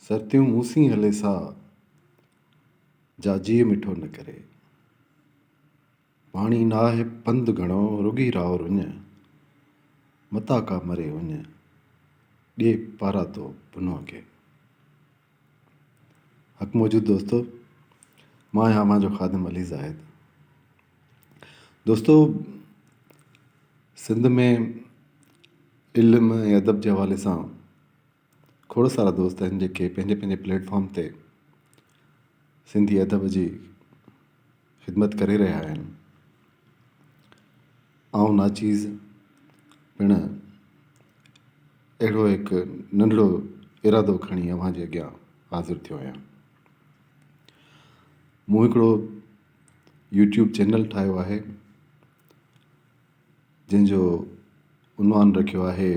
سرتيون مون سين هلي سا، جا جيء مٺو نه ڪري. پاڻي ناهه پنڌ گهڻو، رڳي راء رڃ، متان ڪا مري اڃ، ڏي پاراتو پنهونء کي. حق موجود دوستو، مان آهيان اوهان جو خادم علي زاهد. دوستو سنڌ ۾ علم ۽ ادب جي حوالي سان کوڙ سارا دوست آهن جيڪي پنهنجي پنهنجي پليٽ فارم تي سنڌي ادب جي خدمت ڪري رهيا آهن. آئون ناچيز پڻ اهڙو هڪ ننڍڙو ارادو کڻي اوهان جي اڳيان حاضر ٿيو آهيان. مون هڪڙو يوٽيوب چينل ٺاهيو آهي جنهن جو عنوان رکيو آهي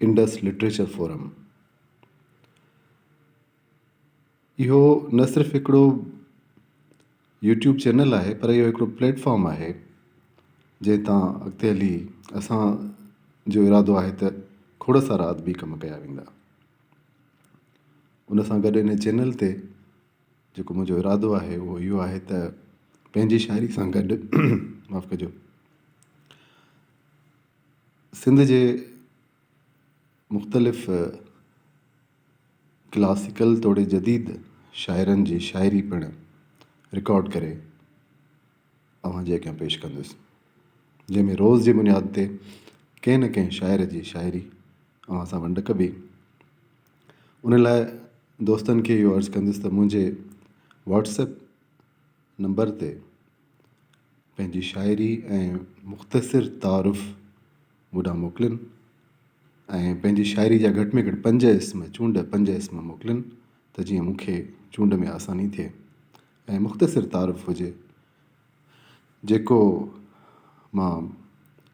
انڊس لٽريچر فورم. اهو نه صرف هڪڙو يوٽيوب چينل آهي پر اهو هڪڙو پليٽ فارم آهي جنهن تان اڳتي هلي اسان جو ارادو آهي ته کوڙ سارا ادبي ڪم ڪيا ويندا. ان سان گڏ ان چينل تي جيڪو منهنجو ارادو آهي اهو اهو آهي ته پنهنجي شاعري سان گڏ معاف ڪجو سنڌ جي مختلف ڪلاسيڪل توڙي جديد شاعرن جي شاعري پڻ رڪارڊ ڪري اوهان جي اڳيان پيش ڪندس جنهن ۾ روز جي بنياد تي ڪنهن نه ڪنهن شاعر جي شاعري اوهان سان ونڊ ڪبي ان لاء دوستن کي اهو عرض ڪندس ته منهنجي واٽس ايپ نمبر تي پنهنجي شاعري ۽ مختصر تعارف مون ڏانهن موڪلين ۽ پنهنجي شاعري جا گهٽ ۾ گهٽ پنج اسم چونڊ پنج اسم موڪلين ته جيئن مون کي چونڊ ۾ آساني ٿئي ۽ مختصر تعارف هجي جيڪو مان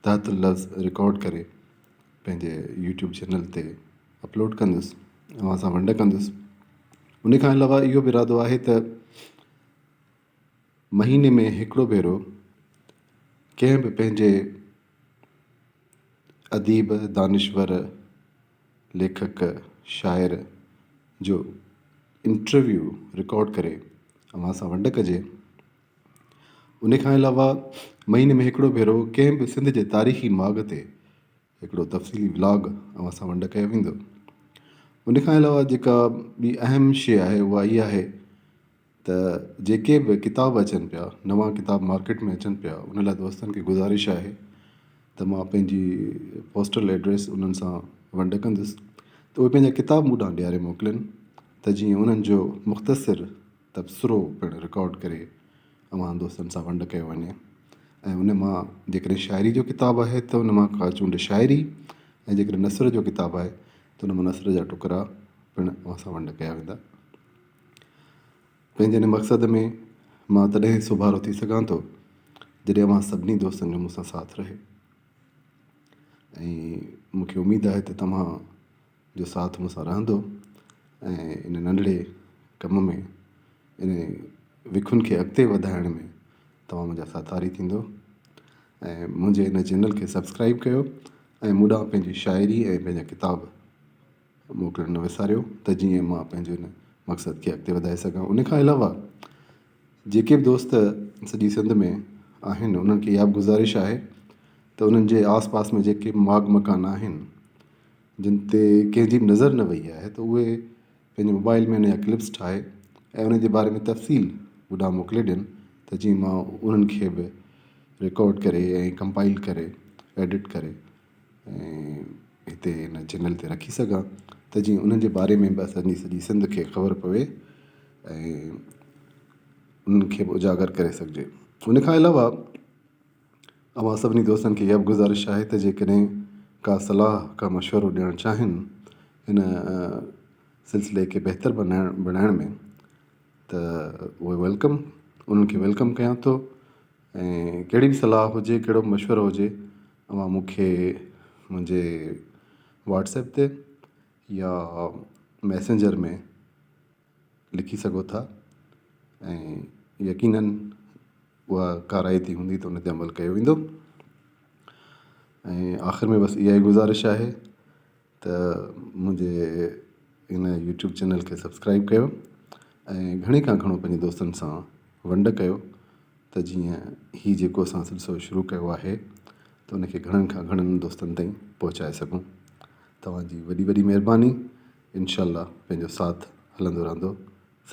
تحت اللفظ رڪارڊ ڪري پنهنجي يوٽيوب چينل تي اپلوڊ ڪندس اوهان سان ونڊ ڪندس ان کان علاوه اهو به ارادو آهي ته مهيني ۾ هڪڙو ڀيرو ڪنهن به پنهنجي اديب، دانشور، ليکڪ، شاعر جو انٽرويو رڪارڊ ڪري اوهان سان ونڊ ڪجي. ان کان علاوه مهيني ۾ هڪڙو ڀيرو ڪنهن به سنڌ جي تاريخي ماڳ تي هڪڙو تفصيلي ولاگ اوهان سان ونڊ ڪيو ويندو. ان کان علاوه جيڪا ٻي اهم شيء آهي اها اها آهي ته جيڪي به ڪتاب اچن پيا نوان ڪتاب مارڪيٽ ۾ اچن پيا ان لاء دوستن کي گذارش آهي ته مان پنهنجي پوسٽل ايڊريس انهن سان ونڊ ڪندس ته اهي پنهنجا ڪتاب مون ڏانهن ڏياري موڪلين ته جيئن انهن جو مختصر تبصرو پڻ رڪارڊ ڪري اوهان دوستن سان ونڊ ڪيو وڃي ۽ ان مان جيڪڏهن شاعري جو ڪتاب آهي ته ان مان ڪا چونڊ شاعري ۽ جيڪڏهن نثر جو ڪتاب آهي ته ان مان نثر جا ٽڪرا پڻ اوهان سان ونڊ ڪيا ويندا. پنهنجي ان مقصد ۾ مان تڏهن سوڀارو ٿي سگهان ٿو جڏهن اوهان سڀني دوستن جو مون سان ساٿ رهي ۽ مون کي اميد آهي ته توهان جو ساٿ مون سان رهندو ۽ ان ننڍڙي ڪم ۾ ان وکن کي اڳتي وڌائڻ ۾ توهان منهنجا ساٿاري ٿيندو ۽ منهنجي ان چينل کي سبسڪرائب ڪيو ۽ مون ڏانهن پنهنجي شاعري ۽ پنهنجا ڪتاب موڪلڻ نه وساريو ته جيئن مان پنهنجي ان مقصد کي اڳتي وڌائي سگهان ان کان علاوه جيڪي به دوست سڄي سنڌ ۾ آهن انهن کي اها به گذارش آهي ته انهن جي آس پاس ۾ جيڪي به ماڳ مڪان آهن جن تي ڪنهن جي به نظر نه وئي آهي ته اهي پنهنجي موبائل ۾ ان جا ڪلپس ٺاهي ۽ ان جي باري ۾ تفصيل مون ڏانهن موڪلي ڏين ته جيئن مان انهن کي به رڪارڊ ڪري ۽ ڪمپائل ڪري ايڊٽ ڪري ۽ هتي هن چينل تي رکي سگهان ته جيئن انهن جي باري ۾ به اسان جي سڄي سنڌ کي خبر پوي ۽ انهن کي به اجاگر ڪري سگهجي ان کان علاوه اوهان سڀني دوستن کي اها به گذارش آهي ته جيڪڏهن ڪا صلاح ڪا مشورو ڏيڻ چاهين هن سلسلي کي بهتر بنائڻ بڻائڻ ۾ ته اهي welcome انهن کي welcome ڪيان ٿو ۽ ڪهڙي به صلاح هجي ڪهڙو به مشورو هجي اوهان مون کي منهنجي واٽس ايپ تي يا ميسينجر ۾ لکي سگهو ٿا ۽ يقينن اها ڪارائتي هوندي ته ان تي عمل ڪيو ويندو ۽ آخر ۾ بس اها ئي گذارش آهي ته منهنجي هن يوٽيوب چينل کي سبسڪرائب ڪيو ۽ گهڻي کان گهڻو پنهنجي دوستن سان ونڊ ڪيو ته جيئن هي جيڪو اسان سلسلو شروع ڪيو آهي ته ان کي گهڻن کان گهڻن دوستن تائين پهچائي سگهون توهان جي وڏي وڏي مهرباني انشاء الله پنهنجو ساٿ هلندو رهندو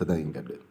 سدائين گڏ.